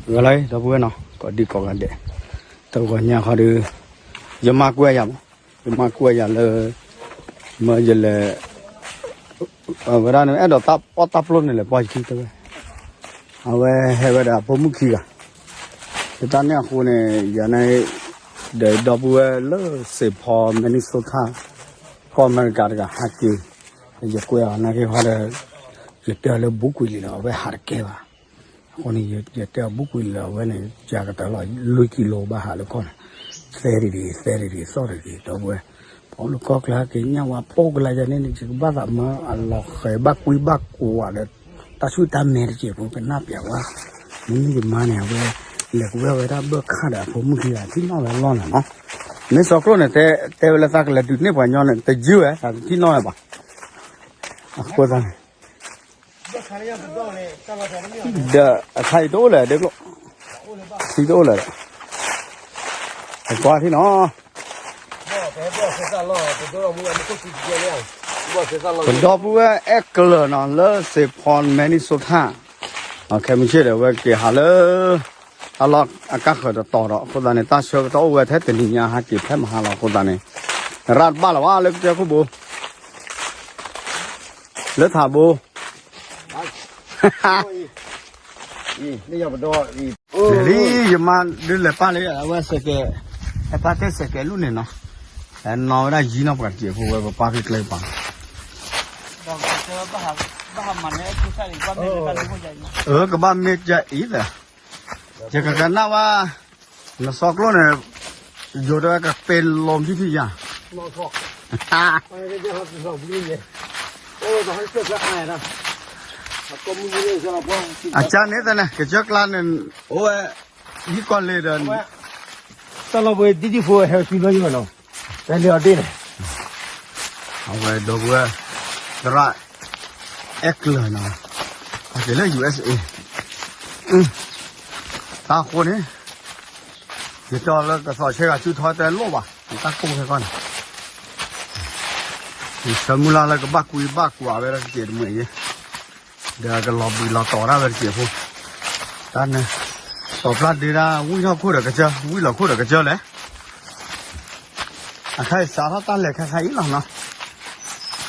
ဂီၤလၢ ဒီပုၢ်ဝဲၢ်နီၤ ကိးဒံကိးဂၤဒဲး, တဂီၤညါခီဒီး ယမါကွဲယၤမး, ယမါကွဲယၤလၢ မၢယလဲၤ အဝဲဒၣ်န့ၣ် အဲၣ်ဒိးတၢ်အီၣ်တၢ်ပျိန့ၣ်လဲၤပီၢ်ယခံတဲဝဲ, အဝဲဟဲဝဲဒၣ်အဖိမုၣ်ခံဂၤ, လၢတၢ်န့ၣ်အဃိန့ၣ် ယၤန့ၣ် ဒီးဒီပုၢ်ဝဲၢ်လၢ Saint Paul Minnesota ကီၢ်အမဲရကၤတဂၤဟးက့ၤ, ယကွဲအီၤနာ်က့ၤခီဒီး ယတဲအီၤလၢဘူးကွံာ်လံလီၤ အဝဲဟးတကဲဘၣ်. အဃိန့ၣ် ယတဲအီၤဘူးကွံာ်လံလီၤ အဝဲန့ၣ် ယကတၢၢ်လီၤ လွံၢ်ကံလိဘၣ်ဟးလၢကီၢ်န့ၣ်, သဲတဂ့ၤ သဲတဂ့ၤ သီၣ်တဂ့ၤ ဒီပုၢ်ဝဲၢ်, ပှၤအိၣ်လၢကီၢ်ချၢဟဲက့ၤညၣ်ဝါပိၢ်ကလါယၤန့ၣ် ယကဘၣ်သးမၢအလီၤဃဲၤဘၣ်ကွံဘၣ်ကွးဒီး တၢ်ဆူၣ်တၢ်မဲာ်တက့ၢ်ဖိကနၣ်ပျးဝဲ, မ့မ့ၢ်ယမါန့ၣ် အဝဲ လဲၤကဝဲၢ်ဝဲဒၣ်ဘၢၣ်ခၣ်ဒီးအဖိမုၣ်ခံဂၤထံၣ်နီၣ်ဝဲလီၢ်န့ၣ်နီၤ, မ့ၢ်စီကျိၣ်န့ၣ် တဲဝဲလၢသးကလဲၤဒုးန့ၢ်ပှၤညီန့ၣ် တယုၢ်ဝဲ သးတထံၣ်နီၣ်ဝဲဘၣ်, အဃိသတးန့ၣ် ဒီးအခါအံၤတအိၣ်လၢၤဒ့ကျိၣ်, ထံတအိၣ်လၢၤ, ပကွၢ်ထံၣ်နီၤ, ပဒီပုၢ်ဝဲၢ်အဲၣ်ကျၢၤနီၤ လၢ Saint Paul Minnesota, ခဲမုၢ်ဆ့ၣ်ဒီး အဝဲက့ၤဟးလၢ တၢ်လီၢ်အကါဃၢၤတတီၤဒီး အဃိသတးန့ၣ် တၢ်ဆၢကတီၢ်အိၣ်ဝဲထဲတနံၤညါ ဟးက့ၤဖဲမဟါလီၤအဃိသတးန့ၣ်, ရၣ်တဘၣ်လၢၤဘၣ်လၢကစၢၢ်ခိၣ်ဘိ လၢထးဘိ လံ ယမါဒုးလဲၤပၢ်လၢအဝဲစဲးကဲး, ဟဲပၢ်တဲစဲးကဲးလူၢ်န့ၣ်နီၤ, နီၢ်ဝဲဒၣ်ယံနီၢ်ပှၤတက့ၢ်ဖိဝဲ ပပၢ်ဖဲကျဲပၤ, အၢ ကဘၣ်မ့ၢ်ကအံၤသၢ, ယကကနၣ်ဝဲ နစီကျိၣ်န့ၣ် ယိၤတဲဝဲကပ့ၤလီၤဖံဖံယၤ, အကါန့ၣ်သန့ၣ် ကစၢၢ်ကျါန့ၣ် အိၣ်ဝဲ ဟံၣ်ကီၢ်လ့ဒီး တၢ်လီၢ်ပှဲၤဒ်ဒ်ဖိဟဲစုလီၤယိာ်နီၤ, တၢ်လ့အီၤဒ့ၣ်န့ၣ်, အဝဲဒီပုၢ်ဝဲၢ် သရၣ် အဲၣ်ကျၢၤနီၤ, အက့ၤလၢ ယူအ့ၣ်စ့ၣ်အ့, တၢ်ဃိန့ၣ် ယတဲလၢကသီးဆဲဂၤစုထီတဲလိၣ်ဘၣ် တၢ်ကိၢ်ခဲကီၢ်န့ၣ်, ယဆၢမုၢ်လၢ်လၢကဘၣ်ကွံဘၣ်ကွးဝဲဒၣ်တက့ၢ်တမှဲၤအံၤ, ဒီးကလီၤဘှံးလီၤတီၤဒၣ်ဝဲတက့ၢ်ဖိ, တၢ်န့ၣ် တီၤပျၢ်ဒ့ဒၣ် ဝံၣ်ထီၣ်ခိၣ်ဒီးကစၢၢ် ဝံၣ်လီၤခိၣ်ဒီးကစၢၢ်လဲၣ် အခါအံၤစးထီၣ်တၢ်လဲၤခါခါအံၤလီၤနီၤ,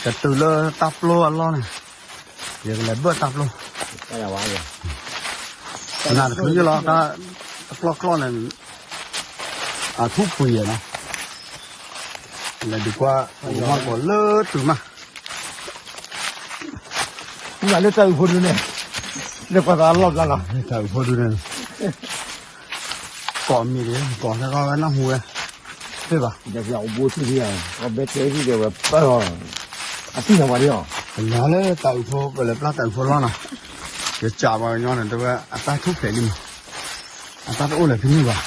ကတုၤလၢတၢ်ပျိအလီၢ်န့ၣ်, ယကလဲၤဘၢၣ်တၢ်ပျိ, နတချုးယလီၤ, တကျီၢ်ကျီၢ်န့ၣ်, အထူၣ်ပှ့ၤယဲနီၤ, လဲၤဒုးကွၢ်, မၤကီးလၢတုၤမး မ့ၢ်လၢတၢ်အုးဖိဒုန့ၣ်, လၢပှၤသးလီၢ်ဘျါလီၤ, တၢ်အုးဖိဒုန့ၣ်, ကိးမံၤဒ်, ကိးထဲကီၢ်ဝဲနၢ်ဟူဝဲ, သ့ၣ်ဘၣ်, ယဘိထံၣ်ဒ်, အဘဲတဲထံၣ်ဒီးဝဲပၢ်လီၤ, အသံၣ်ထီၣ်ပှၤဒ်အီၤ, ပလၢလၢတၢ်အုးဖိ ပလဲၤပျၢ်တၢ်အုးဖိလီၤနီၤ, ယစံးပှၤကညီန့ၣ် တဲဝဲအတၢ်ထူၣ်ဖျဲးလံမး, အတၢ်တအိၣ်လၢၤဖဲန့ၣ်ဘၣ်,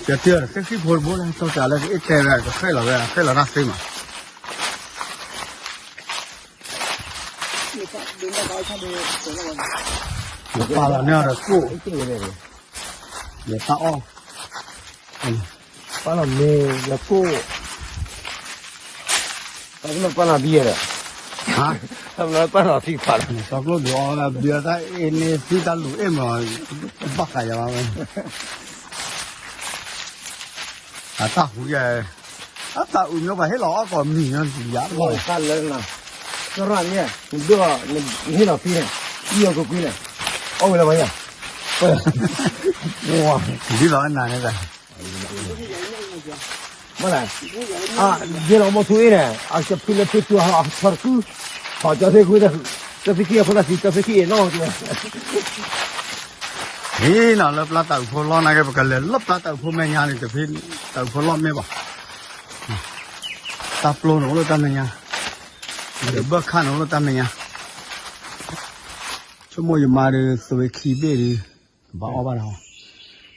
ကတဲတၢ်ဒီးသ့ၣ်ဃံဖိတဘိလၢ ကၠီၣ်တဲလၢကအ့ၣ်တဲဝဲ ကဃဲၣ်လီၤဝဲ ဃဲၣ်လီၤတၢ်သ့မး ယပာ်လီၤန့ၢ်အီၤဒီးကိၣ်, ယတၢ်အီၣ်, ပာ်လီၤမ့ၤ ယကိၣ်, ပာ်လီၤဘံယဲဒီး, ပာ်လီၤသံဖးလီၤ, စီၤကျိၣ်ဒုးအီၣ်ဘံအီၤတၢ်အ့ၣ်န့ၣ် သံတၢ်လူၤအ့ၣ်မး, ဘၣ်ဃးယၤလီၤဝဲ အတၢ်ဟူယဲ, အတၢ်အုးမ့ၢ်ပှၤဟ့ၣ်လီၤအီၣ်ကိးမံၤညါယၤလီၤ, သရၣ်မ့ၢ်, နဒိၣ်, နဟ့ၣ်လီၤဖံန့ၣ်, အံၤအီၣ်ကွ့ကွ့န့ၣ်, အီၣ်ဝဲလၢၤမးယၤ, ဒ်သိးနၤန့ၣ်, မ့ၢ်လဲၣ်, ယဲလီၤမ့ၢ်ထူအ့ၣ်န့ၣ် အကဖုလၢဖုထူအထီတကု, ထီၣ်ကၠီသ့ၣ်ဃု, ကၠီသ့ၣ်ခံအဖိတၢ်သံ ကၠီသ့ၣ်ခံအ့ၣ်နီၢ်က့ ဟ့ၣ်နီၤလၢပျၢ်တၢ်အုးဖိလီၢ်နာ်က့ ပကလဲၤလၢပျၢ်တၢ်အုးဖိမဲာ်ညါန့ၣ် တဖဲတၢ်အုးဖိလီၢ်မ့ၢ်ဘၣ်, တၢ်ပျိန့ၣ်အိၣ်လၢတၢ်မဲာ်ညါ, ဒီးဘၢၣ်ခၣ်န့ၣ်အိၣ်လၢတၢ်မဲာ်ညါ, ဆိကမိၣ်ယမါဒီး သွ့ခံဘ့ၣ်ဒီး ဘၣ်အီၣ်ဘၣ်ဒီး,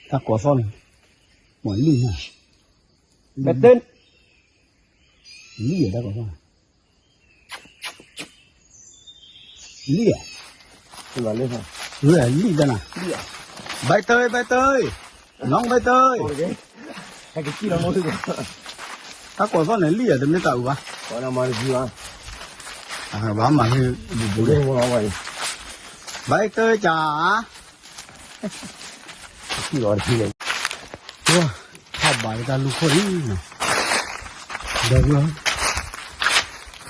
တၢ်ကိးသီၣ်န့ၣ်, မ့ၢ်လံၣ်ညါ, လံၣ်ယဲတၢ်ကိးသီၣ် လံၣ်ဧါ, လံၣ်တၢ်နၤ, ဘဲတၢ်, ဘဲတၢ်, နီၢ်ဘဲတၢ်, တၢ်ကိးသီၣ်န့ၣ်လံၣ်ဧါ တမ့ၢ်တၢ်အုးဘၣ်, ဘၣ်မၤဟ့ၣ်ဘူးဘူးလံ, ဘဲတၢ်ကၢ်, ထံၣ်အီၤတထံၣ်လဲၣ်, ပှၤ, ထီၣ်ဘးလၢတၢ်လူၢ်ခိၣ်လံနီၤ, ဒီပုၢ်ဝဲၢ်,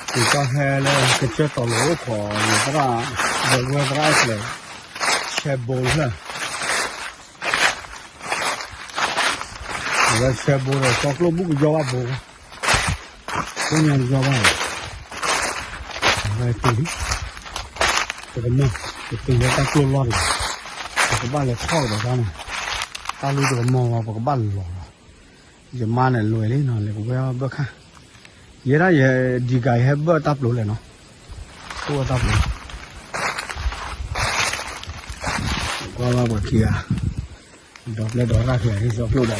ယကဟဲလၢကစၢၢ်တီၤလိာ်အိၣ်ခိးယသရၣ်, ဒီပုၢ်ဝဲၢ်သရၣ်အဲၣ်ကျဲၤ, ဆဲဘိလၢ အဝဲဆဲဘိဒီး စီကျိၣ်ဘူၣ်ကယီဘၣ်ဘိ, ကိညါကယီဘၣ်, အဝဲတုၤလံ, ပကမၢ, ပတုၤလၢတၢ်ကျိၣ်လီၢ်တဂၤ, ပကဘၣ်လဲၤထီၣ်ကဒီးတၢ်နီၤ, တၢ်လူၢ်တကမီၤဝဲ ပကဘၣ်လီၤလီၤ, ယမါန့ၣ်လွဲလံနီၤ လဲၤကဝဲဘၣ်ခါ, ယဲဒၣ်ယဒံကၤယဟဲဘၣ်တၢ်ပျိၤလဲၣ်နီၤ, အိၣ်ဝဲတၢ်ပျိၤ ကွၢ်ဘၣ်ပှၤခံဂၤ, ဒီပျဲၢ်ဒီရၣ်ခံဂၤ ဟံးစီကျိၣ်ဒီးတၢ်,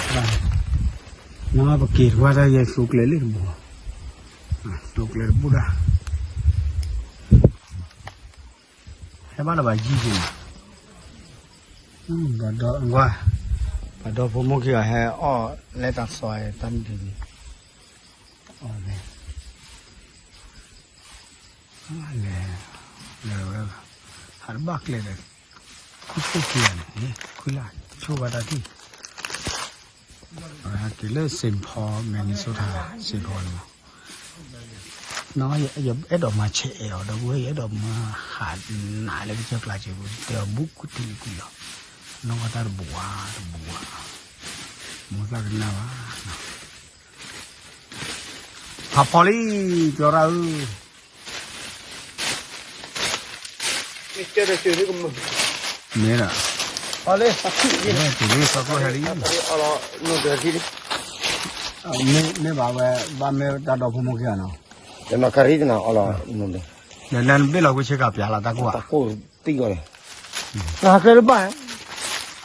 နပက့ၤတဝၢ်တၢ်ယဲၢ်ကျိၤကျဲလံတဘိ, ကျိၤကျဲတဘူၣ်ဒၣ်, ဟဲဘၣ်လၢၤဘၣ်ယံၤက့ၤ, ဒီးကွၢ်, ပှၤဒီဖိမိၢ်ခံဂၤဟဲအီၣ်လဲတၢ်စီတၢ်နုၢ်ဒံး, လဲၤ, လဲၤဝဲ, ဟးတဘၣ်ကျဲဒီး, ခိၣ်ခိၣ်ခံဂၤန့ၣ်, ခွံလၢ်, ဆိၣ်ဘၣ်တၢ်ထံၣ်, က့ၤလၢ Saint Paul Minnesota, Saint Paul န့ၣ်, ယအဲၣ်ဒိးမၤဆဲးအဲၣ်အီၤ ဒီပုၢ်ဝဲၢ် ယအဲၣ်ဒိးမၤဟးနးလၢကစၢၢ်ကျါစ့ၢ်ကီး တဲအီၤဘူးကွံာ်တံၤကွံာ်လီၤ, နီၢ်ကီၢ်တၢ်တဘူးဧါ တဘူးဧါ, မိၢ်သၣ်ကနၣ်ဘၣ်, ဖးဖီလံ, ကၠီရၣ်ဧၢ, မ့ၢ်ဒီး, တုၤလၢစီကျိၣ်ဟဲလံ, မ့ၢ်ဘၣ်ဝဲ ဘၣ်မ့ၢ်တၢ်ဒီဖိမိၢ်ခံဂၤနီၤ, နဘ့ၣ်လီၤကွံာ်ဆ့ကၤပျးလီၤတၢ်ကိၢ်ဧါ, တံၢ်ဂီၤန့ၣ်, နဟးကျဲတဘၣ်,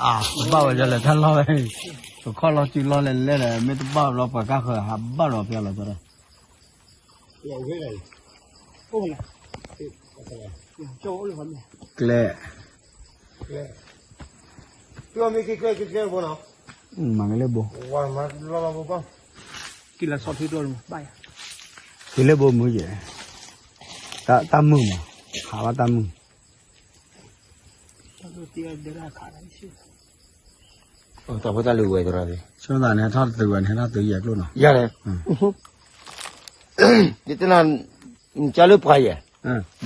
တဘၣ်ဝဲဒ်လဲၣ် တၢ်လီၢ်ဝဲ, ပခီၣ်လီၤစုလီၤလဲၤလဲၤဒီး မ့ၢ်တဘၣ်ဘျီပှၤကါဃၢၤဟးဘၣ်လီၤပျးလီၤကၠီဒီး ကျဲ, မၤကလၢဘိ, ကလၢဘိမုၢ်ယဲၢ်, တၢ်မုာ်မး, ဟးဘၣ်တၢ်မုာ် တၢ်ဖိတၢ်လံၤဝဲသရၣ်, ဆိသးန့ၣ် ဟဲထီၣ်တသုးဝဲန့ၣ် ဟဲထီၣ်သုးယဲၢ်ကျိၣ်နီၤ, ယၤန့ၣ်, ယတဲနၤ, နကါလၢပှၤယဲၢ်,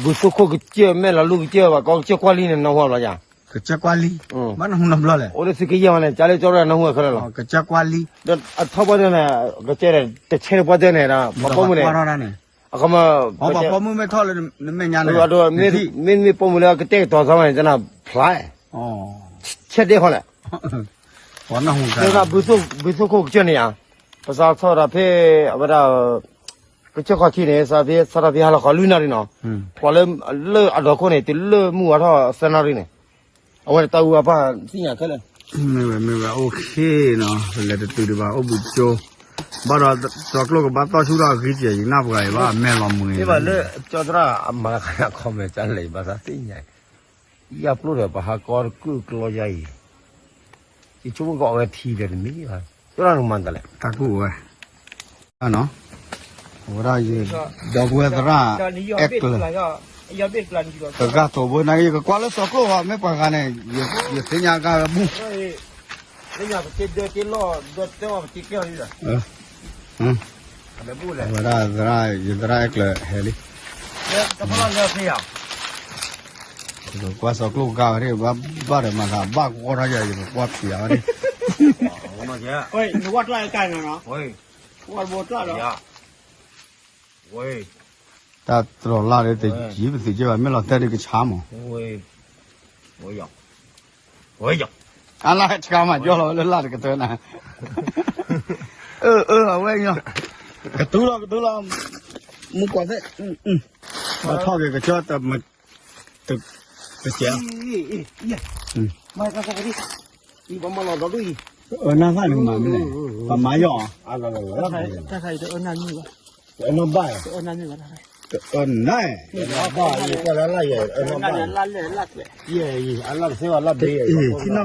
ဘုသိခိၣ်ကစၢၢ်မဲာ်လီၤလူၢ်ကစၢၢ်ဘၣ်ကီကစၢၢ်ကွၢ်လံန့ၣ် နၢ်ဟူဘၣ်လီၤယၤ, ကစၢၢ်ကွၢ်လံ, ဘၣ်နၢ်ဟူနီတဘျီလဲၣ်, အိၣ်လၢသုးကယဲၢ်ဝဲန့ၣ် ကါလၢကၠီရၣ်နၢ်ဟူဝဲခဲလၢာ်လီၤ, ကစၢၢ်ကွၢ်လံ, ဒီးအထီၣ်ပှၢ်ဒၢန့ၣ်, ကစၢၢ်န့ၣ် တဆဲးတပှၢ်ဒၢန့ၣ်ဒီး ပှၤပိာ်မုၣ်န့ၣ်, အခီမး, ပှၤပိာ်မုၣ်မ့ၢ်ထီၣ်လၢနမဲာ်ညါန့ၣ်, မ့မ့ၢ်ပိာ်မုၣ်လၢကတဲာ်ကတီၤသီမးန့ၣ် ကနၣ်ဖျါ, ဆဲးဒ့ခီလဲၣ်, ပှၤနၢ်ဟူကါ, ဘုသိခိၣ်ကစၢၢ်န့ၣ်ဧါ, ပစးထီၣ်တၢ်ဖဲ, အဝဲဒၣ်, ကစၢၢ်ခီၣ်ထံးန့ၣ် စးဖဲ စးထီၣ်ဖဲဟါလီၤခီလွံၢ်နၣ်ရံၣ်နီၤ, ပှၤလၢ, လၢအဒီခိၣ်န့ၣ် တုၤလၢမုၢ်ဝါထီၣ်သၢနၣ်ရံၣ်န့ၣ်, အဝဲန့ၣ်တၢ်အူအပၢ်သ့ၣ်ညါခဲလၢာ်, မ့ၢ်ဝဲမ့ၢ်ဝဲ အိၣ်ခ့နီၤ လဲၤတတုၤဒံးဘၣ် အိၣ်ဘှံးကၠိ, ဘၣ်ဒီးစီကျိၣ်ကဘၣ်တီၣ်ဆူၣ်ထီၣ်အဂံၢ်စဲး ယနၢ်ပှၤအံၤဘၣ် အမဲာ်လီၤမှံၤ, ဘၣ်လၢကၠီသရၣ်အမၤခါခီမဲာ်တၢ်လဲၤဘၣ်သးသ့ၣ်ညါ, ယပျိၢ်ဒီးပဟးကီတကုၢ်ကျီယါအံၤ, ယဆိကမိၣ်ကအီၣ်ဝဲထံဒီးတမံၤဘၣ်, ကၠီသရၣ်နမၤတၢ်လဲၣ် တၢ်ကူၣ်ဝဲ, အဝဲဒၣ်ယ, ဒီပုၢ်ဝဲၢ်သရၣ်, အဲၣ်ကျၢၤ, တဂၤသိးဘိနၤ ယကကွၢ်လၢစီကျိၣ်ဃီ မ့ၢ်ပှၤဂၤန့ၣ်, ယသ့ၣ်ညါဂၤဝဲဘူၣ်, အဝဲဒၣ်သရၣ်, ယသရၣ်အဲၣ်ကျၢၤဟဲလံ, ယကကွၢ်စီကျိၣ်ဂၤဝဲဒၣ် ဘၣ်ဒီးမၤသးဘၣ်ကီထီၣ်ယၤ ယကကွၢ်ဖံးဝဲဒၣ်, တၢ်တြီၤလၢ်ဒီး တယံာ်ပသံးကဲဘၣ် မ့ၢ်လီၤတဲာ်ဒ်ကဆါမး, အလၢ်ဆါမး ယီၢ်လီၤဝဲလၢလၢ်တကတၢၢ်နၤ, အၢ အၢ အဝဲညီ, ကတုၤလီၤ ကတုၤလီၤ, မူကွၢ်သ့ၣ်, ဘၣ်ထီၣ်က့ၤကစၢၢ်တ, တကဲး, အၢ နၢ်သၣ်န့ၣ်မၤမနုၤလဲၣ်, ပမၤယီၢ်, တအၢနၢ်မုၢ်ဘၣ်, တအၢနၢ်, တအၢနၢ်, အလၢ်တသ့ဘၣ်လၢ်ဘ့, ထံၣ်နီၢ်ဂၤ,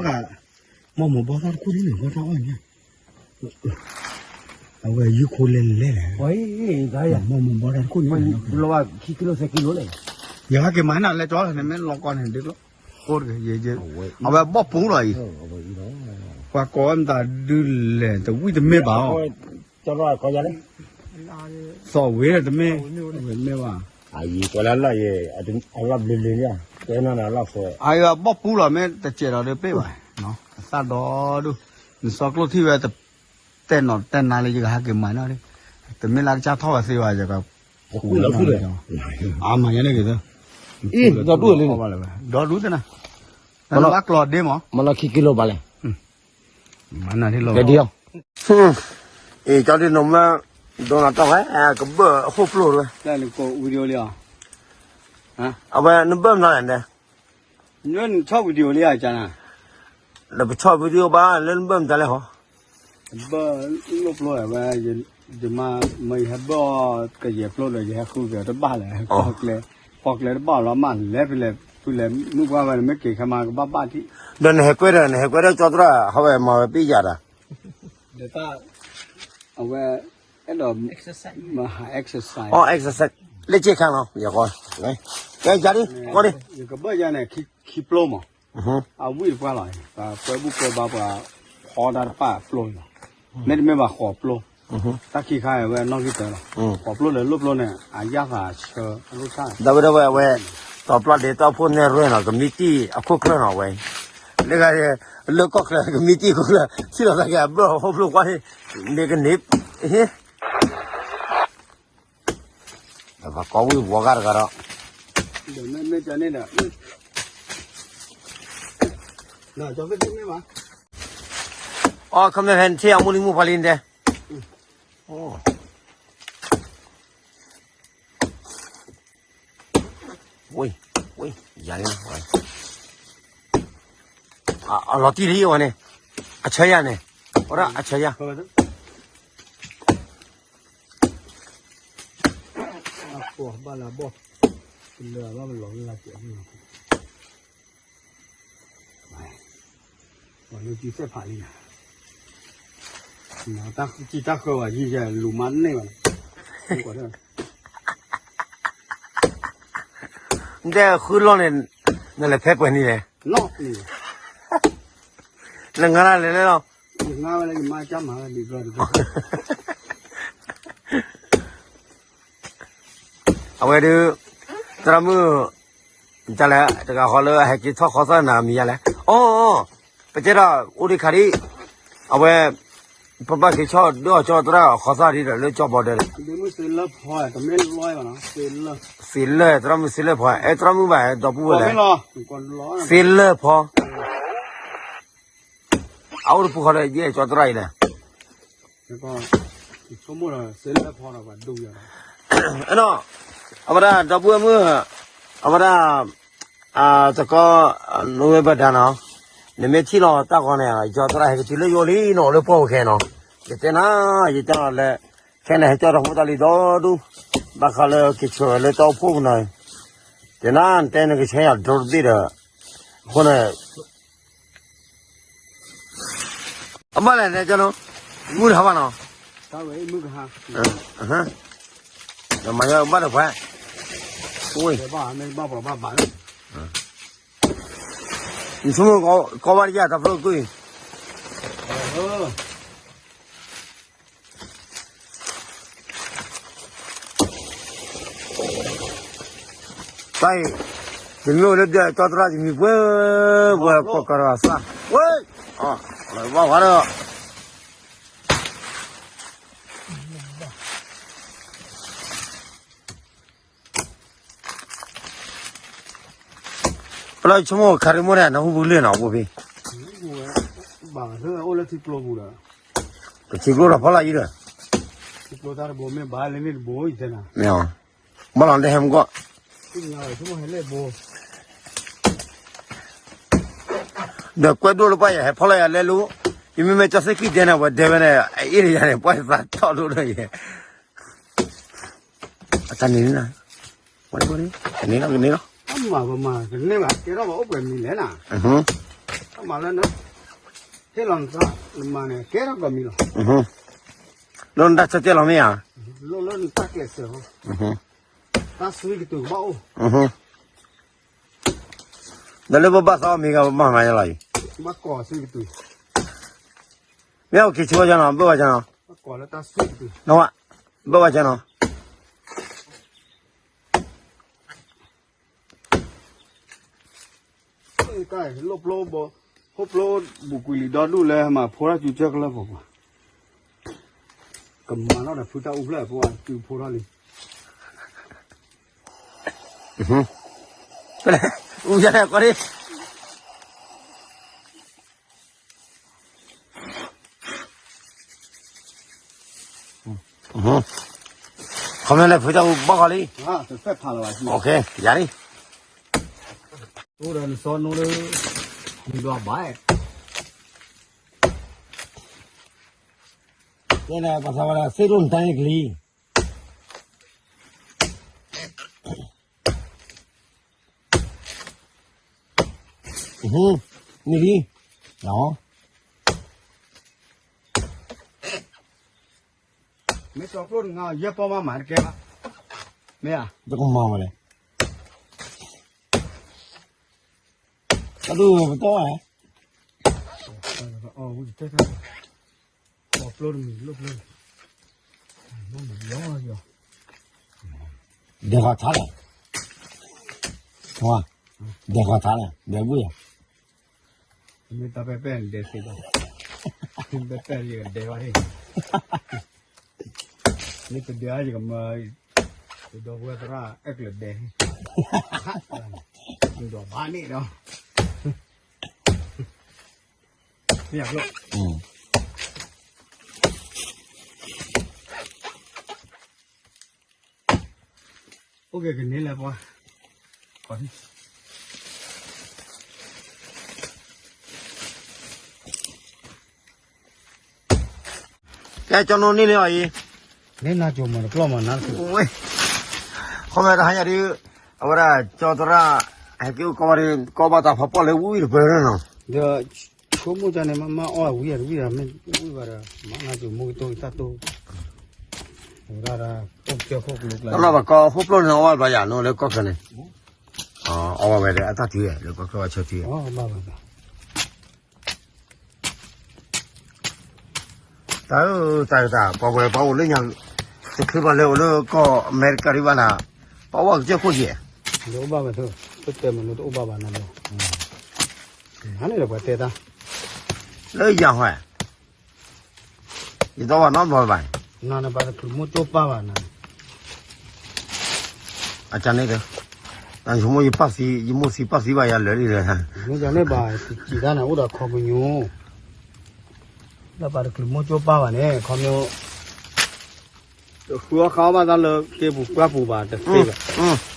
မ့ၢ်မိၢ်ဘီၣ်သၣ်တခိၣ်န့ၣ် ဘီၣ်တၢ်အီၣ်ညါ, အဝဲယုၢ်ခိလဲၤလဲၤလဲၣ်, မ့ၢ်မိၢ်ဘီၣ်တၢ်တခိၣ်န့ၣ်, ခံကံလိသၢကံလိလဲၣ်, ယဟဲက့ၤမၤနၤလဲၤကၠီလီၤန့ၣ် မ့ၢ်လီၤကီန့ၣ်ဒ်ကျိ အဝဲဘီၣ်ပူၤလီၤအံၤ, ပှၤကိးဝဲမတၤဒုလဲၣ် တဝံၣ်တမ့ၢ်ဘၣ်အီၤ, သီၣ်ဝဲတမ့ၢ်, မ့ၢ်ဘၣ်, အဘီၣ်ပူၤလီၤ မ့ၢ်တစဲးဒီးဒုးပ့ၢ်ဘၣ်, အသၣ်ဒီဒူၣ်, နစီကျိၣ်ထံၣ်ဝဲ တဲနီၤတဲနါလၢယကဟဲက့ၤမၤနီၣ်, တမ့ၢ်လၢကစၢ်ထီၣ်ဝဲသ့ဘၣ်, ယက, အမၤညါန့ၣ်က့ၤသၢ, ဒီဒူၣ်လံ, ဒီဒူၣ်သ့နၤ, ဘၣ်ကျီဒ့မး, မၤလီၤခံကံလိဘၣ်လဲၣ်, မၤနၤဒ်လီၤ, အ့ၣ် ကၠီဒုးနမၢ, ဒိနၤတီၢ်ဝဲ, ကဘၢၣ်အခိၣ်ပျိၢ်ဝဲ, အဝဲနဘၢၣ်မနုၤလဲၣ်, နဆီၣ် video လံဧါ, နပဆီၣ် video ဘၣ်လၢနဘၢၣ်မတၤလဲၣ်ဟီ, ဘၢၣ်လိၣ်ပျိဝဲ, ယမါမၢယဟဲဘၢၣ်အီၤကယဲၢ်ပျိဒီး ယဟဲဃုက့ၤတဘၣ်လဲၣ်, ပီၣ်ကျဲတဘၣ်လီၤမး လဲၤဖဲလဲၣ်, ဖုလဲၤမုၢ်ပှၢ်ဝဲန့ၣ် မ့ၢ်က့ၤခဲမးကဘၣ်ဘၣ်ထံး, ဒီးနဟဲကွဲဒီး နဟဲကွဲဒီးကၠီသရၣ် ဟီဝဲမၤဝဲပ့ၣ်ယၤဒီး, ဒီးတၢ်, အဝဲ, အဲၣ်ဒိး, exercise, exercise, လၢက့ခါလီၤ, ယက, ကဲယၤဒ်, ယကဘၢၣ်ယၤန့ၣ်, ခံပျိမး အဝံၣ်တပှၢ်လီၤ, ပှၤကွဲဘူၣ်ကွဲဘါပှၤ, ဖီတၢ်တပၣ်ပျိလီၤ, မ့တမ့ၢ်ဘၣ်ဃိးပျိ, တၢ်ခံခါအဝဲနီၢ်ဂံၢ်တၢလီၤ, ဃိးပျိလၢလိၣ်ပျိန့ၣ် အယၣ်သးဆၢ, ဒီပုၢ်ဒီဝဲၢ်အဝဲ, တီၤပျီဒ့တၢ်အိၣ်ဖှိၣ်နဲၣ်ရွဲၣ်နီၤ ကမံတံၢ်အခိၣ်ချၢနီၤဝဲ, လၢဂၤ, လၢကီၢ်ချၢကမံတံၢ်အခိၣ်ချၢ, ထံၣ်လီၤသးက့ၤအဘၢၣ်အခိၣ်ဖျိကွၢ်, မ့ၢ်ကန့ၢ်, ဟ့ၣ် ပှၤကိးဝံၣ်ဝီၤဂၤတဂၤဒီး, အီခီမ့ၢ်ဖဲနထံၣ်အမူလံမူဖီလံတဲ, ဝ့ၢ်, ဝ့ၢ်, ယၤန့ၣ်, အလီၤတံၢ်လံအဝဲန့ၣ်, အဆၢယၤန့ၣ်, အဝဲဒၣ်အဆၢယၤ အဘၣ်လၢအဘီၣ်, လၢအဘၣ်မလီၤလၢ်ကဲး, လၢတံၢ်သဲၣ်ဖးလံ, တံၢ်တၢ်ဃၢဘၣ်ယံၤယဲၢ်လူၤမါန့ၢ်ဘၣ်, တဲဃုလီၢ်န့ၣ်, နလဲၤဖဲပှဲၤနံၤလဲၣ်, နငါဒၣ်လဲၤလဲၣ်လီၤ, ယမါကမၤလၢဒံးဘျီတဘျီ အဝဲဒုး, သရၣ်မုၣ်, တလဲၣ် တဂၤဃီလၢအဟဲက့ၤထီၣ်ခီသၣ်နၤမံၤယါလဲၣ်, အိ, ပကဲဒီး, အိၣ်ဒံးခါဒံး, အဝဲ, ပဘၣ်က့ၤဆီၣ်ဒုးအီၤကၠီသရၣ်ခီသၣ်ဒံးဒီးလၢကၠီဘီဒဲး, သ့လၢၢ် သရၣ်မုၣ်သ့လၢၢ်ဖီ, အဲ သရၣ်မုၣ်ဘၣ် ဒီပုၢ်ဝဲၢ်လဲၣ်, သ့လၢၢ်ဖီ, အအိၣ်တပူၤဃီဒီးယဲၢ်ကၠီသရၣ်အံၤလဲၣ် အဝဲဒၣ်, ဒီပုၢ်ဝဲၢ်မုၣ်, အဝဲဒၣ်, တကီ, နိဝ့ဘၢၣ်ဒၣ်နီၤ, နမ့ၢ်ထံၣ်လီၤတၢ်ဂီၤန့ၣ် ယကၠီသရၣ်ဟဲက့ၤတုၤလၢယအိၣ်လံနီၤ လၢပှၢ်ပူၤခဲနီၤ, ယတဲနၤ, ယတဲလီၤလၢ, ခဲန့ၣ်ဟဲကၠီတၢ်ဖိတၢ်လံၤဒီဒူၣ်, ဘၣ်ဃးလၢကဆၢလၢတၢ်အိၣ်ဖှိၣ်ပူၤနီၤ, တဲနၤ နတဲနကဆၢယၤဒိတဘ့ၣ်ဒီး, အဃိန့ၣ် အဘၣ်လဲၣ်န့ၣ်ကၠီနီၤ, မုၢ်တဟါဘၣ်နီၤ, မၤဘၣ်တခွဲး, နဆိကမိၣ်ကီဘၣ်တယၢ်တၢ်ဖျိကွံာ်, တၢ်အံၤ, ယမ့ၢ်အိၣ်လၢဒဲကၠီသရၣ် ယမံၤပှဲၤပှဲၤ ကိးကရၢသၣ်, ဝဲ, ဘၣ်ဝါဒီး ပလီၢ်ဆိကမိၣ်ခါရံမိၢ်န့ၣ် နဟူပူၤလ့ၢ်နီၤ ဘိဖံ, ဘၣ်အိၣ်လၢထံကျိပူၤဒီး, ပထံကျိဒီးဖီလာ်အံၤဒီး, ထံကျိတၢ်တဘိမ့ၢ်ဘၣ်လၢန့ၣ်တဘိအံၤတဲနၤ, မ့ၢ်, ဘၣ်လီၤတဲဟဲမူကီၢ် ဒီးကွဲဒိၣ်လၢပှၢ်ယၤ ဟဲဖီၣ်လီၤယၤလဲၤလိၤ, ယမ့မ့ၢ်ကၠီသ့ၣ်ခံဒဲန့ၣ် ဝဲဒဲဝဲန့ၣ် အအ့ၣ်ဒီးယၤန့ၣ် ပှၢ်သးထီၣ်ဒိၣ်ဒီးယဲ, အတၢ်န့ၣ်န့ၣ်, ကန့ၣ်လီၤ ကန့ၣ်လီၤ, မၤပမၤကန့ၢ်ဘၣ် ကဲထီၣ်ပအိၣ်ပှဲၤမံၤလဲၣ်နၤ, တၢ်မၤလၢန, ဟ့ၣ်လီၤနသး နမၤန့ၣ် ကဲထီၣ်ပှဲၤမံၤလီၤ, လၢနတၢ်ဆၢတဲာ်လီၤမ့ၢ်ဧါ, လၢနတၢ်ကျဲးစၢး, တၢ်သွံကတုၤကဘၣ်အိၣ် ဒီးလၢပဘၣ်သီမံၤဂၤ ပဘၣ်မၤယလီၤအံၤ, မ့ၢ်အိၣ်က့ၤဆိဝဲကနီၤ ဘၣ်ဝဲကနီၤ, နဝဲ, ဘၣ်ဝဲကနီၤ, လိၣ်ပျိဘိဖိပျိဘူးကွံာ်လံဒီဒူၣ်လၢမၤဖိထီၣ်စုကၢကလၢာ်ပူၤပူၤ, ကမၤထီၣ်ဒီးဖုတၢ်အူဖျၢၣ်ဖိအစုဖိထီၣ်လံ အူယၤလဲၣ်ကီးဒံး, ခီမ့ၢ်လဲၣ်ဖုတၢ်အူဘၣ်ကီးလံ, ယၤလံ, အိၣ်ဒီးနစီနိလၢ, နဘၣ်ဘၣ်, တဲနၤပှၤသးဝဲဒၣ်သ့ၣ်ဒိၣ်နတၢ်န့ၣ်ကလံၤ နံၤလံ, မ့ၢ်စီကျိၣ်တငါ ယဲၢ်ပီၢ်မးမၤတကဲဘၣ်, မ့ၢ်ဧါ, တကမၤဝဲလဲၣ်, တၢ်ဒိၣ်ပတီၢ်ဝဲ, ဒဲးဃီထါလဲၣ်, ဒဲးဃီထါလဲၣ်, ဒဲးဘုၣ်ယၤ, မ့ၢ်တၢ်ပဲပဲၢ်ဒဲးသ့ဒီး, ပဲပဲၢ်ယကဒဲးဘၣ်ဟ့ၣ်, မ့ၢ်တဒဲးယကမၤ, ဒီပုၢ်ဝဲၢ်သရၣ်အဲၣ်ကျၢၤဒဲး, ဒီးဘၣ်န့ၣ်ဒီး, မ့ၢ်ယၤကျိၣ် အိၣ်က့ၤကန့ၢ်လၢပှၤ, ကဲ ကၠီနိန့ၢ်လံအီၤအံၤ, န့ၢ်နၤကၠိမၤတကျီၢ်မၤနၤ, ဝဲ, ခီမ့ၢ်တဟါညါဒုး, အဝဲဒၣ်ကၠီသရၣ်, ဟဲက့ၤအိၣ်ကီၢ်ဘၣ်ဒုး ကီၢ်ဘၣ်တၢ်ဖးပီၣ်လၢဝံၣ်တပၢၢ်နီၤ, ဒီး, ဆိကမိၣ်ကန့ၣ် မ့ၢ်မ့ၢ်အီၣ်ဝံၤအတဝံၣ်ဒီး မ့ၢ်ဝံၣ်ဘၣ်ဒီး မၤနၤကၠိမိၢ်ကတိၢ်တၢ်တိၢ်, ဝဲဒၣ်, အိၣ်ကၢခိၣ်ကလိကျါ, တၢ်လီၢ်ဘၣ်ကီ ဟိၣ်ပျိၢ်န့ၣ် အီၣ်ဘၣ်ဘျီယၤနီၤလၢကီၢ်ချၢန့ၣ်, အီၣ်ဘၣ်ဝဲဒီး အတၢ်ထုးဝဲ လၢကီၢ်ချၢဘၣ်ဆၢထံးဝဲ တၢ်ဧၢ, တၢ်တၢ် ပှၤဝဲပှၤအိၣ်လၢညါ, တချုးပှၤလဲၤအိၣ်လၢကီၢ်အမဲရကၤဒံးဘၣ်နၤ, ပှၤအိၣ်ကစၢၢ်ခိၣ်ယဲၢ်, တအိၣ်ဘၣ်ဝဲ, တအိၣ်ဘၣ်ဘၣ်နၤ, နန့ၣ်ဒီးပှၤတဲတၢ်, လၢယၤဟဲ, ယသီဝဲနီတဘျီဘၣ်, နနဘၣ်တချုးမိၢ်ကၠိပၢ်ဘၣ်နၤ အကန့ၣ်ဒီး, ယမိၢ်ယပၢ်သံ, ယမိၢ်သံပၢ်သံဘၣ်ယၤလၢာ်လံဒီး, မ့ၢ်ယၤန့ၣ်ဘၣ် စံးတၢ်န့ၣ် အိၣ်ဒီးခီပညီ, လၢဘၣ်တချုးမိၢ်ကၠိပၢ်ဘၣ်န့ၣ် ခီပညီ, ဃုအီၣ်ဃုအီဘၣ်တၢ်လၢက့ပူၤပှၢ်ပူၤဘၣ်တသ့ဘၣ်,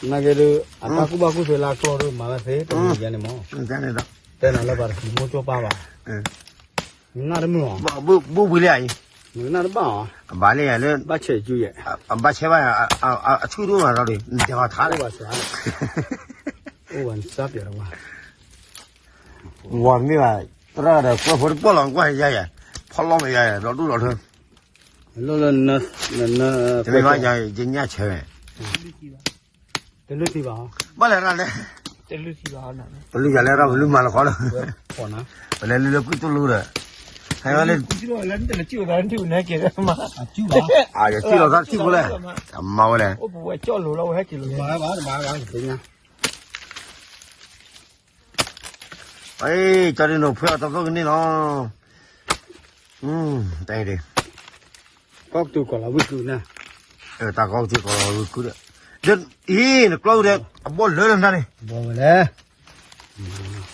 နာ်က့ဒီး အတၢ်ကူၣ်ဘၣ်ကူၣ်သ့လၢအကျီဒီးမၤဝဲသ့, တမ့ၢ်ယၤန့ၣ်မး, တဲနၤလၢဘၣ်တချုးမိၢ်ကၠိပၢ်ဘၣ်, နနၢ်တမုာ်အီၤ, ဘၣ်ဘၣ်ဝံၤလံအံၤ, နနၢ်တဘၣ်အီၤ, အဘၣ်လံယၤလၢ, ဘၣ်ဆဲးကၠူယဲၢ်, အဘၣ်ဆဲးဘၣ်, အဆူၣ်ဒိၣ်မးဒီး, နတဲအီၤထါလၢ, အိၣ်ဘၣ်စၢ်, ဝၤမ့ၢ်ဘၣ်, သရၣ်ဒီးကွၢ်ဖိတပီၢ်လီၤကွၢ်ယၤယဲၢ်, ဖီလီၤမ့ၢ်ယၤယဲၢ် ဒီးဒူၣ်ဒီးထၢ, လၢလၢ, တမ့ၢ်ဘၣ်ယၤ, ယညၣ်ဆၢ, တလုၢ်ထံဘၣ်, ဘၣ်လဲၣ်ရၣ်လဲၣ်, တလုၢ်ယၤလဲၣ်ရၣ် ပလုၢ်မၤလီၤဃီလီၤ, ပလဲၤလုၢ်လၢကွံာ်တူၢ်လိဒီး, ဟဲဝဲလၢ, ယစံၣ်လီၤသးထံၣ်ဖိလဲၣ်, မၤဝဲလဲၣ်, ကၠီဒုးနိၣ်ဖှဲအီၤတဖျိကန့ၢ်လီၤ, တၢ်အံၤဒ်, ကီၢ်ကတုၤကီၢ်လီၤဝံၢ်ကုၢ်န့ၣ်, တၢ်ကီၢ်ကတုၤကီၢ်လီၤဝံၢ်ကုၢ်ဒီး, အံၤ နကျီဒီး အဘီၣ်လၢလၢနၤန့ၣ်, ဘီၣ်ဝဲလဲၣ်,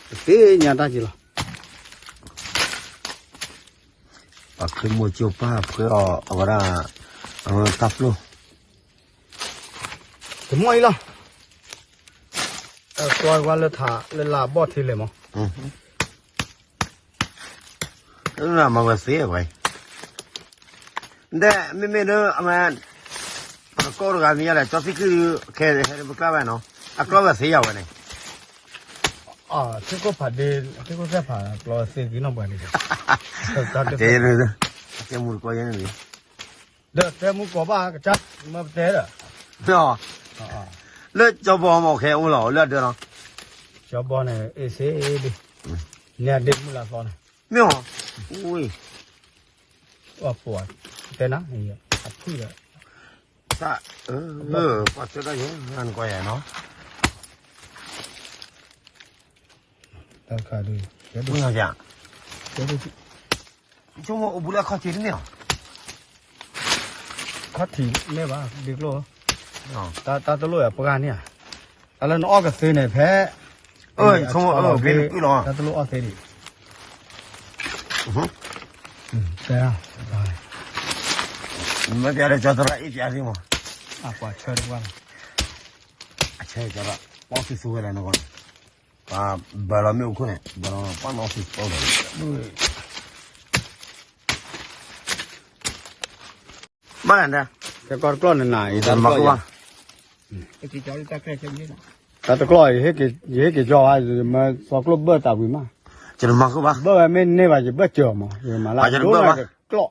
တသ့ၣ်ညါတၢ်က့ၤလီၤ, ပှၤချုးမိၢ်ကၠိပၢ်ဖှဲအီၤအဝဲဒၣ်, တၢ်ပျိၢ်, တမီၢ်အံၤလီၤ, ကျီဝဲလၢထး လၢလၢအဘီၣ်ထံလဲၣ်မး, မၤဝဲသ့ဝဲ, ဒ်မ့မ့ၢ်လၢအဝဲ, အကီၢ်တဂၤမ့ၢ်ယါလဲၣ် ကၠီသံကုၢ်ခဲဟဲပကျါဝဲနီၤ, အကျီဝဲသ့ယၤဝဲန့ၣ်, ထံခိၣ်ဖးဒ့, ထံခိၣ်သဲၣ်ဖးကျီသ့က့ၤနီၢ်ပှၤန့ၣ်, တဲမူတကီယဲန့ၣ်, ဒီးတဲမူကိးဘၣ်ကစၢ်, မ့ၢ်ပတဲဒီး, လၢကၠီဘီမ့ၢ်ခဲအိၣ်လီၤ လၢအဒၢးနီၤ, ကၠီဘီန့ၣ် အ့ၣ်စ့ဒံး, န့ၣ်အဒ့မုၢ်လၢသီန့ၣ်, မ့ၢ်အီၤ, အီၣ်ပှၤ, တဲနၤ, အဖုၣ်ဒီး, တၢ်, ပှၤဆၢတၢ်ယဲ, နကွၢ်ယဲနီၤ, တၢ်ခါဒုး, မ့ၢ်အီၤ, ဆိကမိၣ်အိၣ်ဘူးလၢအခီၣ်ထံးတမ့ၢ်အီၤ, ခီၣ်ထံးမ့ၢ်ဘၣ်, ဒ့ကျိၣ်, တၢ်တလိၣ်အပှၢ်န့ၣ်ဧါ, တၢ်လၢနအီၣ်ကသ့န့ၣ်ဖဲ ဆိကမိၣ်အိၣ်ဖဲနပုၢ်လီၤ, တၢ်တလိၣ်အီၣ်သ့ဒံး, တဲ, မ့ၢ်ပျါဒီးကၠီသရၣ်အ့ၣ်ပျါသ့မး, အပှၤဆၢတပှၢ်လီၤ, အဆၢကၠီသရၣ်, ပီၣ်သ့ၣ်သူဝဲဒၣ်နဂီၢ်န့ၣ်, ပှၤဘၢလီၤမ့ၣ်အူခိၣ်န့ၣ်, ဘၢလီၤပှၢ်နီၣ်သ့ၣ်ပီၣ်လီၤ, ဘၣ်နၤ, ကဲကီတကျီၢ်နနၤအံၤ, တၢ်တကျီၢ်အံၤ, ယဟ့ၣ်က့ၤကၠီဘၣ်, မ့ၢ်သီကျိၣ်ဘၢၣ်တၢ်ဝံၤမး, ဘၢၣ်ဝဲမ့ၢ်န့ၢ်ဘၣ် ယဘၢၣ်စၢၤမး, ယမၤလၢဒိၣ်နၤတကျီၢ်,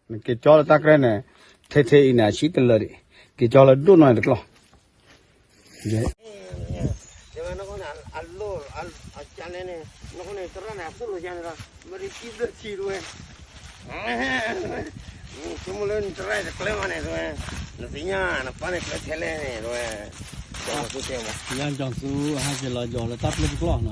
နက့ၤကၠီလၢတၢ်ကြဲန့ၣ်, ထဲထဲအံၤန့ၣ် အဆံတလၢဒံး, က့ၤကၠီလၢဒိၣ်နီၢ်တကျီၢ် တဲဝဲ, အလိၣ်, အကန့ၣ်, နဃိန့ၣ် သရၣ်န့ၣ် အသိၣ်လိယါန့ၣ်ဒီး, မ့ၢ်တထံၣ်ဘျၢၣ်ထံၣ်တဝဲ, ဆိကမိၣ်လၢနသရၣ်တကျဲမးန့ၣ်တဝဲ, နသ့ၣ်ညါနပၢ်န့ၣ်ကျဲထဲလဲၣ်န့ၣ်တဝဲ, ကၠီသူတဲမး, ယၤကၠီသူအဟဲက့ၤလီၤယီၤလၢတၢ်ပျဲၢ်တကျီၢ်နီၤ,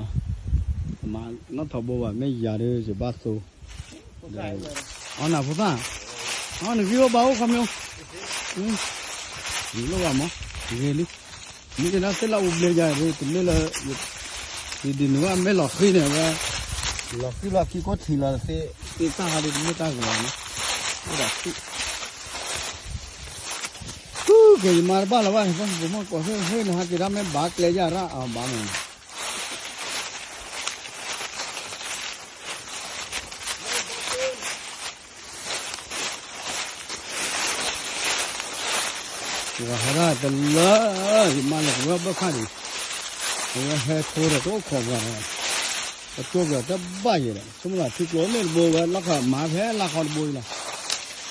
မၤနီၣ်ထီဘိဘၣ် မ့ၢ်ယၤဒီး ယဘၣ်သိ အီနၢ်ဖိသၣ်, အီနဂံၢ်အိၣ်ဘၣ်အိၣ်ခီမ့ၢ်, လိၣ်ဘၣ်မး, ဂ့ၤလံ, မ့ၢ်ကဒၣ်သ့ၣ်လၢအူဘျဲယၤ တမ့ၢ်လၢ, ယဒုးနုာ်ဘၣ်မ့ၢ်လီၤဃံၤန့ၣ်ဝဲ, လီၤဃံၤလီၤခံကိးထံးလီၤသ့, သ့ၣ်တၢ်ဟးဒ်တမ့ၢ်တၢ်ဂ့ၤဘၣ်န့ၣ်, အိၣ်ဒီးထံၣ်, ဃုက့ၤယမါတဘၣ်လၢၤဘၣ်န့ၣ်, ပမ့ၢ်ကိးဟ့ၣ်ဟ့ၣ်နဟးက့ၤဒၣ်မ့ၢ်ဘၣ်ကျဲယၤရၣ်အဘၣ်န့ၣ် ပှၤဟဲဒၣ်တလၢ, ယမါလၢပဝဲဘၣ်ခါဒံး, ပဝဲဟဲထိဒီးတအိၣ်ခိးပှၤဒီး, ပကၠိပှၤတဘၣ်ယဲဒီး ဆိကမိၣ်လၢထံကျိန့ၣ်တဘိဝဲ လီၢ်ခီမၤဖဲလၢခီတဘိအံၤလီၤ,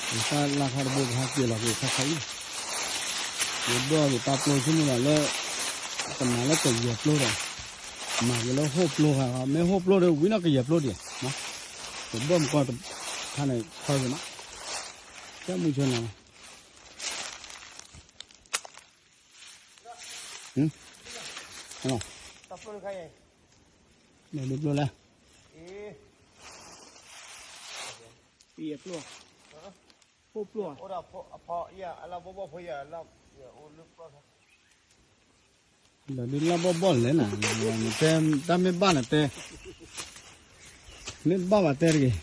တၢ်လၢခီတဘိပဟဲက့ၤလီၤက့ၤခါခါအံၤ, ယဒိၣ်က့ၤတၢ်ပျိဆိကမိၣ်လၢ, ကမၤလၢကယဲၢ်ပျိဒီး, မၤက့ၤလၢဟိၣ်ပျိခါ, မ့ၢ်ဟိၣ်ပျိဒီးဝံၤနီၢ်ကယဲၢ်ပျိဒံး, ယဒိၣ်မကီၢ်, ခါန့ၣ်ခီက့ၤမး, ကဲမုၢ်ဆိနီၤ တၢ်ပျိလဲၣ်, ဒီးဒုးလၢဘီၣ်ဘီၣ်လဲၣ်နၤ, တဲတၢ်မ့ၢ်ဘၣ်နတဲ, မ့ၢ်ဘၣ်ဘၣ်တဲတဂ့ၤ,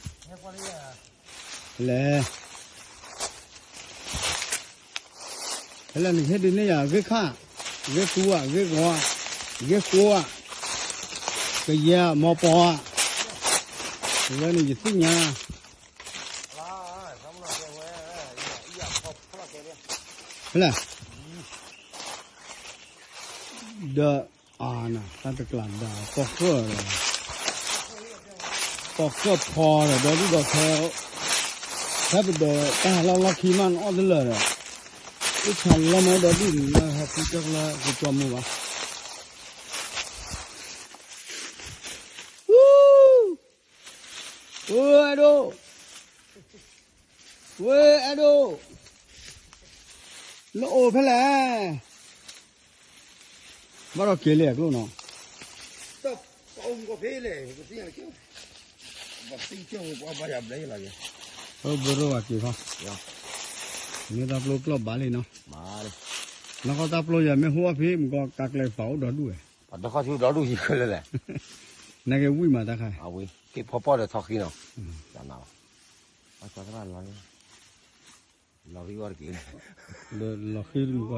လဲၣ် ဖဲလဲၣ်နကဟ့ၣ်ဒုးန့ၢ်ယၤ ဂ့ၢ်ခၣ်, ဂ့ၢ်သူဧါ, ဂ့ၢ်ဂီၤဧါ, ဂ့ၢ်ဃိဧါ, ကယဲၢ်ဧါ, မီၤပီၤဧါ, အဝဲန့ၣ်ယသ့ၣ်ညါ, ဖဲလဲၣ်, ဒီး အါနၤ တၢ်တကျးဒါ ပီၣ်ဃၢၣ်ဒီး ပီၣ်ဃၢၣ်ဖီဒီး ဒီဒူၣ်ဒီထၢ, ဖဲပဒိးတၢ်ဟးလီၢ်လီၢ်ခံမး နအီၣ်တလၢာ်ဒီး အိၣ်ဆါလီၤမးဒီဒူၣ်န့ၣ် လၢဟဲဖုကၢၢ်ကလၢကကၠီမူဘၣ်. ဝဲအဲၣ်ဒိၣ်, ဝဲအဲၣ်ဒိၣ်, နအိၣ်ဖဲလဲၣ်. ဘၣ်ဒီးက့ၤလံအကျိၣ်နီၤ, ဘၣ်အိၣ်မူကီၢ်ဖဲလဲၣ်, ဘၣ်သံကၢၢ်ဝဲပှၤဘၣ်ယၤဘျဲယလီၤယဲ, ဘိရိဘၣ်က့ၤခီ, မ့ၢ်တၢ်ပျိကျီၢ်ဘၣ်လံနီၤ, နီၢ်ကီၢ်တၢ်ပျိယၤမ့ၢ်ဟိၣ်အီၣ်ဖဲမူကီၢ်ကးကျဲသီအိၣ်ဒီဒူၣ်ဝဲ, ဒီခီၣ်ထူဒီဒူၣ်ယံၤခဲလၢာ်လဲၣ်, နက့ၤဝံၣ်မးတၢ်ခါ, အဝဲက့ၤဖီပီၣ်ဒီးထီၣ်ဃံနီၤ, လီၤဃံဝဲတက့ၢ်, ပီၣ်ဃၢၣ်ဒီးဒီဒ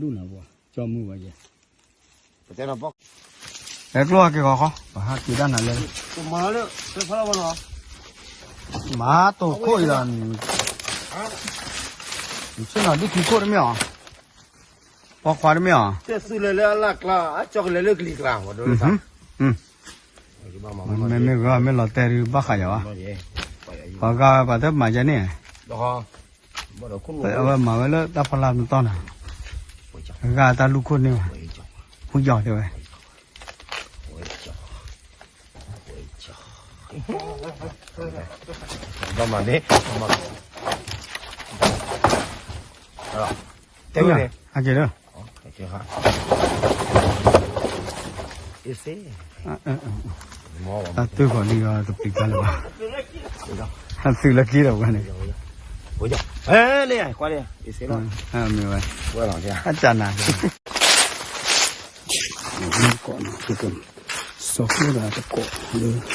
ူၣ်နၤပှၤ, ကၠီမုၢ်ဘၣ်ယဲ, ဟဲကျိၣ်ဟဲက့ၤဃီဃီ, ပဟးက့ၤတၢ်နၤလဲၣ်, မၤတိာ်ခိၣ်အံၤဒီး, နဆ့ၣ်နီၤဒ်ထံခိၣ်တမ့ၢ်အီၤ, ပီခွါတမ့ၢ်အီၤ, တဲသူလဲၤလၢအလၢ်ကျါ, အကၠီကလဲၤလၢကလံၤကျါ, မ့မ့ၢ်ဂ့ၤမ့ၢ်လီၤတဲာ်ဒုးဘၣ်ဃးယၤဘၣ်, ပှၤဂၤပှၤတမၤယဲန့ၣ်, အဝဲမၤဝဲလၢတၢ်ဖီလာ်မတီၢ်နၤ, ဂၤတၢ်လူၢ်ခိၣ်န့ၢ်ဘၣ်, ဝံယီၤတဲဝဲ, ဘၣ်မၤန့ၣ်, တဲဝဲန့ၣ်, ဟဲက့ၤလၢ တၢ်တုၢ်ဃီၤလံအီၤတပျံၤတၢ်လၢၤဘၣ်, တၢ်သုးလၢက့ၤဒီးဝဲန့ၣ်, မ့ၢ်ဝဲ, အတၢ်နၤ, စီၤကျိၣ်ဒီးတကိးလၢ မ့ၢ်မ့ၢ်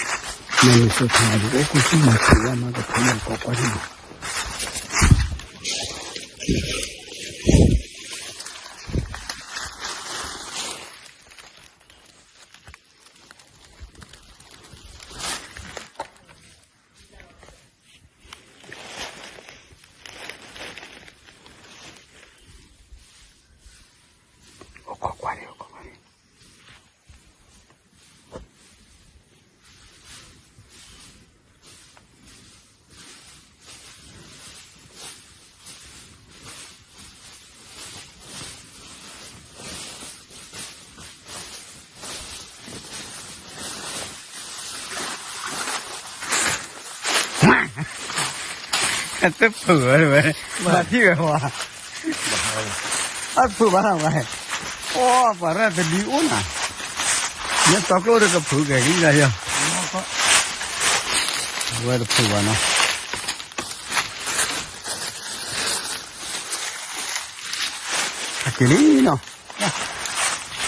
စီၤထါဒီး အိၣ်ခိၣ်ဆူၣ်မၤဆူၣ်ဝဲမၤကဖံးမၤကီးကွၢ်န့ၣ် အိၣ်ခိးကွၢ်န့ၣ် အိၣ်ခိးကွၢ်န့ၣ် တဖုးဝဲဝဲ, ဘၣ်ထံၣ်ဝဲဝဲ, အဖုးဘၣ်ဝဲ, အိၣ်ပှၤရဲၣ်တဒုအိၣ်နၤ, မ့ၢ်စီၤကျိၣ်ဒီးကဖုးကဲၤလံလၢယီၤ, အဝဲတဖုးဘၣ်နီၤ, အက့ၤလံနီၤ.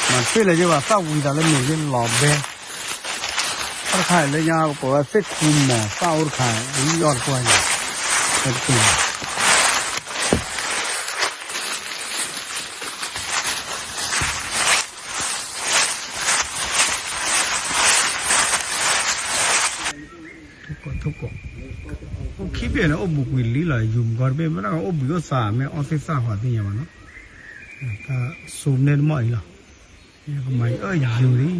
မၤသ့ၣ်လၢယဘၣ်သၣ်ဝံၤသးလၢမ့ၢ်ယလီၤဘဲ, အတခါလၢညါပဝဲသ့ၣ်ခူမီၤသၣ်အိၣ်တခါ, ဝံၤအီၣ်တကွၢ်, တက့ၢ်, အိၣ်ခံဘ့ၣ်န့ၣ် အိၣ်ဘူးကွံာ်လံလီၤ, ယုၢ်မုၢ်ကီၢ်တဘ့ၣ် မ့ၢ်ဒၣ်အိၣ်ဘှံးအိၣ်သါ မ့ၢ်အီၣ်သ့ၣ်သၣ်ဃီသ့ၣ်ညါဘၣ်နီၤ, တၢ်စိန့ၢ်တမီၢ်အံၤလီၤ, ကမၤအံၤအၢယုၢ်လံ,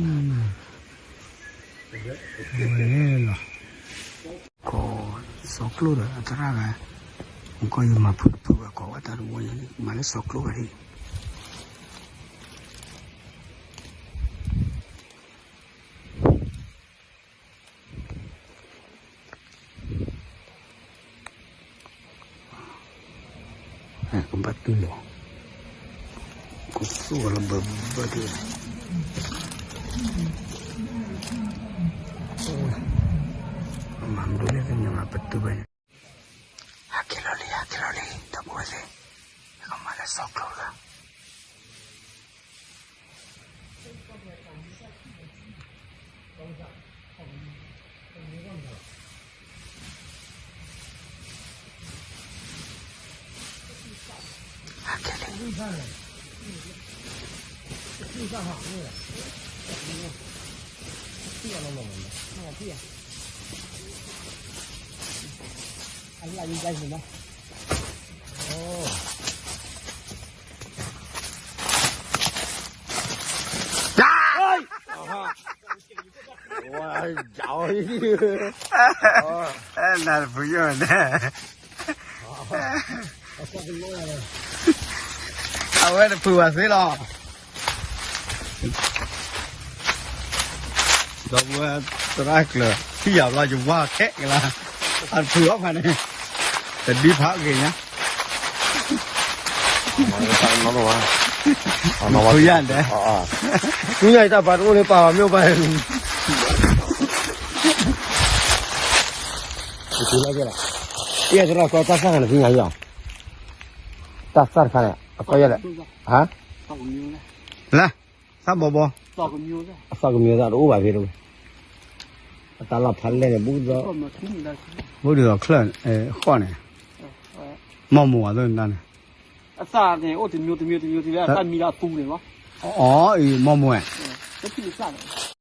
ဝဲလီၤ, ကီၢ်စီၤကျိၣ်ဒီးအသရၣ်ဂၤ, မ့ၢ်ကီၢ်ယမၤဖုးတဖုးဘၣ်ကီးဝဲတၢ်တဝီညါန့ၣ် မၤလၢစီၤကျိၣ်ဂၤဒၣ် ကဘၣ်တုၤလီၤ, ကသူၣ်လီၤဘၢဘၢဒ်, မၤမနုၤလဲၣ်သ့ၣ်ညါမးပတုၤဘၣ်န့ၣ်, ဟဲက့ၤလီၤလံ ဟဲက့ၤလီၤလံ ဒီပုၢ်ဝဲၢ်သ့ၣ်, ကမၤလၢစီၤကျိၣ်ဂၤ နၢ်တဖုယိၣ်န့ၣ်, အဝဲတဖုဘၣ်သ့လီၤ, ဒီပုၢ်ဝဲၢ်သရၣ်ကျၢၤ ထံၣ်ယၤဘျီယဝါခဲကလါ, အတဖုအီၣ်ဖးန့ၣ်, တဒုဖးအီၣ်က့ၤညါ ဖုယါဒဲး, ဆူညါအံၤတၢ်ပာ်တအိၣ်လၢပာ်ဘၣ်မ့ၢ်အိၣ်ပာ်, တလၢကဲလီၤ, ယဲသရၣ်ကီတၢ်စၢ်ခါန့ၣ် ဆူညါအံၤအီၤ, တၢ်စၢ်တခါန့ၣ် အကီယဲလဲၣ်, ဟါ, လၢ, သၣ်ဘီဘီ, အသီၣ်ကမံၤသၣ်တအိၣ်ဘၣ်ဖဲတဝဲ, အတၢ်လီၢ်ဖးလဲၢ်န့ၣ် ဘူးဒီး, ဘူးဒီးချၢၣ်, ဃီၣ်န့ၣ်, မီၢ်မိၢ်အသိးန့ၣ်, အသၣ်န့ၣ် အိၣ်တမျိုးတမျိုးတမျိုးတမျိုး အသၣ်မံလၢအသူန့ၣ်လီၤ, အအံၤ မီၢ်မိၢ်, တထံၣ်အသၣ်န့ၣ်